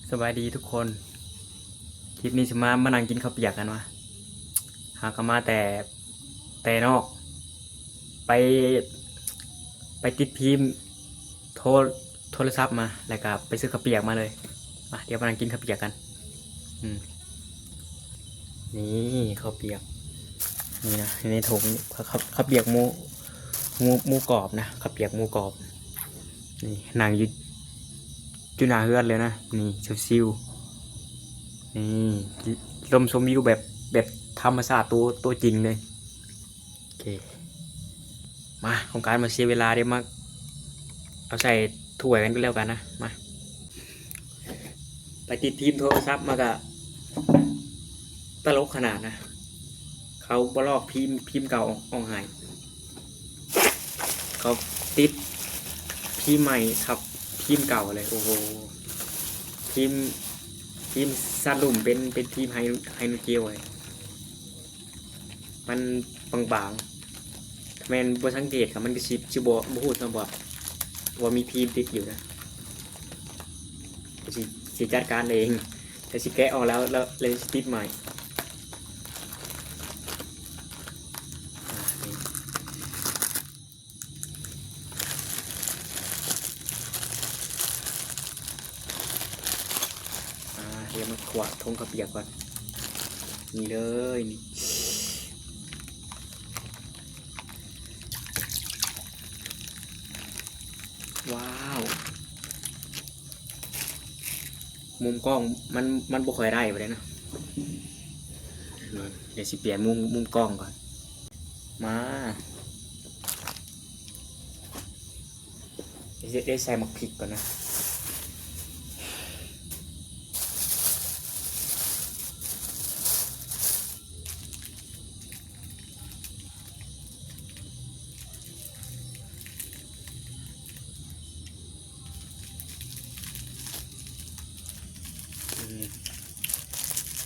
ສະບາຍດີທຸກຄົນ ຄລິບນີ້ຊິມາ ມານັ່ງກິນເຂົ້າປຽກກັນວະ. ຫາກະມາແຕ່ ແຕ່ນອກ ໄປ ໄປຕິດພີມໂທ ໂທລະສັບມາ ແລ້ວກະໄປຊື້ເຂົ້າປຽກມາເລີຍ. ມາ ດຽວມານັ່ງກິນເຂົ້າປຽກກັນ. ອືມ ນີ້ເຂົ້າປຽກ ນີ້ນະ ໃນຖົງ ເຂົ້າ ເຂົ້າປຽກໝູ ໝູ ໝູກອບນະ ເຂົ້າປຽກໝູກອບ. ນີ້ນັ່ງຢູ່ ຢູ່ໜ້າເຮືອນເລີຍນະ ນີ້ຊິວໆ ນີ້ ລົມຊົມວິວແບບ ແບບທຳມະຊາດໂຕ ໂຕຈິງເລີຍ. ໂອເຄ ມາ ຂອງການມາເສຍເວລາ ດຽວມາເອົາໃສ່ຖ້ວຍກັນກໍແລ້ວກັນນະ. ມາ ໄປຕິດພີມໂທລະສັບມາກະຕະຫຼົກຂະໜາດນະ ເຂົາບໍ່ລອກພີມ ພີມເກົ່າອອກ ອອກໃຫ້ ເຂົາຕິດພີມໃໝ່ທັບພີມເກົ່າເລີຍ. ໂອ້ໂຫ ພີມ ພີມສາດລຸ່ມເປັນ ເປັນພີມໄຮ ໄຮໂນເຈວເລີຍ. ມັນບາງໆ ຖ້າແມ່ນບໍ່ສັງເກດກໍມັນກໍຊິ ຊິບໍ່ ບໍ່ຮູ້ຊ້ຳວ່າ ວ່າມີພີມຕິດຢູ່ນະ. ຊິ ຊິຈັດການເອງ ແຕ່ຊິແກະອອກແລ້ວ ແລ້ວ ແລ້ວຊິຕິດໃໝ່. ອ່າ ດຽວມາຂວາດຖົງເຂົ້າປຽກກ່ອນ ນີ້ເລີຍ ນີ້ ວ້າວ ມຸມກ້ອງມັນ ມັນບໍ່ຄ່ອຍໄດ້ປານໃດນະ. ດຽວຊິປ່ຽນມຸມ ມຸມກ້ອງກ່ອນ. ມາ ດຽວ ດຽວໃສ່ໝາກພິກກ່ອນນະ. ອືມ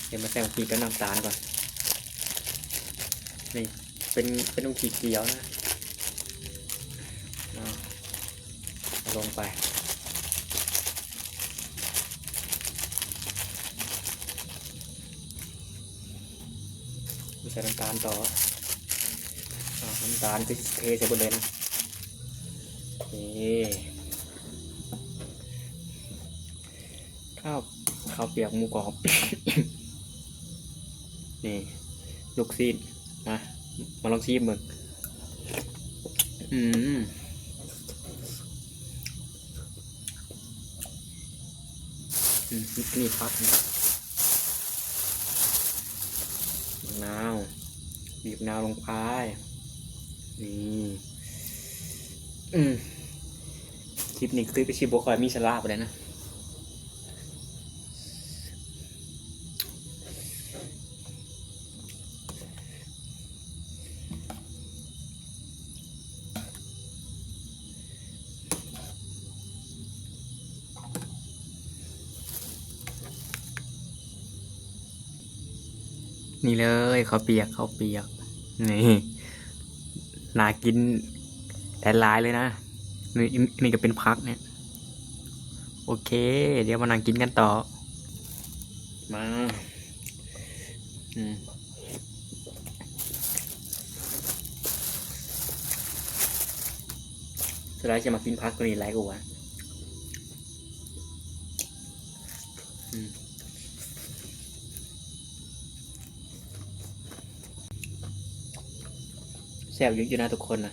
ດຽວມາໃສ່ໝາກພິກກັບນ້ຳຕານກ່ອນ. ນີ້ ເປັນ ເປັນໜຸ່ມຂີ້ຂຽວນະ ເອົາລົງໄປ. ໃສ່ນ້ຳຕານຕໍ່ ເອົານ້ຳຕານຄືເທໃສ່ເບິດເລີຍນະ. ໂອເຄ ເຂົ້າ ເຂົ້າປຽກໝູກອບ ນີ້ ລູກຊີ້ນ ມາ ມາລອງຊີມເບິ່ງ. ອືມ ອືມ ນີ້ຜັກ ໝາກນາວ ບີບໝາກນາວລົງໄປ ນີ້ ອືມ ຄລິບນີ້ຄືຊິບໍ່ຄ່ອຍມີສາລະປານໃດນະ. ນີ້ເລີຍ ເຂົ້າປຽກ ເຂົ້າປຽກ ນີ້ ໜ້າກິນຫຼາຍໆເລີຍນະ. ນີ້ ນີ້ກໍເປັນຜັກນີ້. ໂອເຄ ດຽວມານັ່ງກິນກັນຕໍ່ ມາ ອືມ ສ່ວນຫຼາຍຈະມັກກິນຜັກໂຕນີ້ຫຼາຍກວ່າ. ອືມ ແຊບຢູ່ ຢູ່ນະທຸກຄົນນະ.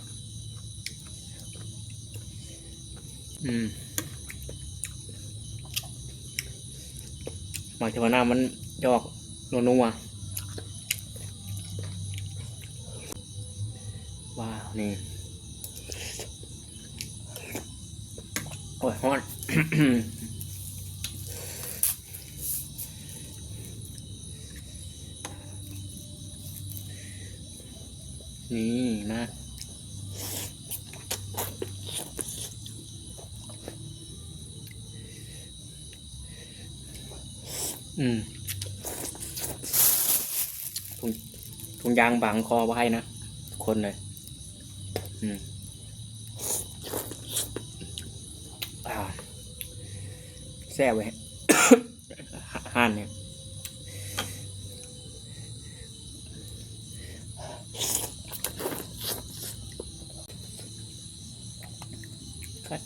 ອືມ ໝາກເທວະນ້ຳມັນຈະອອກນົວໆ ວ້າວ ນີ້ ໂອ້ຍ ຮ້ອນ ນີ້ ມາ ອືມ ທຸງ ທຸງຢາງບັງຄໍບໍ່ໃຫ້ນະ ຄົນເລີຍ. ອືມ ອ່າ ແຊບເວີຍ. ຮ້ານນີ້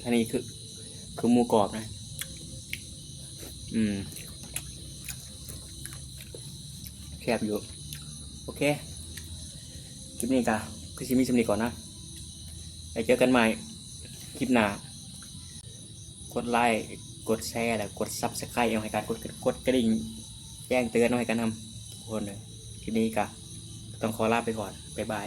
ອັນນີ້ຄື ຄືໝູກອບນະ ອືມ ແຊບຢູ່. ໂອເຄ ຄລິບນີ້ກະຄືຊິມີສ່ຳນີ້ກ່ອນນະ ໄວ້ເຈີກັນໃໝ່ຄລິບໜ້າ. ກົດໄລ ກົດແຊ ແລະ ກົດ Subscribe ເອົາໃຫ້ກັນ ກົດ ກົດກະດິ່ງແຈ້ງເຕືອນເອົາໃຫ້ກັນນຳທຸກຄົນເດີ. ຄລິບນີ້ກະຕ້ອງຂໍລາໄປກ່ອນ ບາຍບາຍ.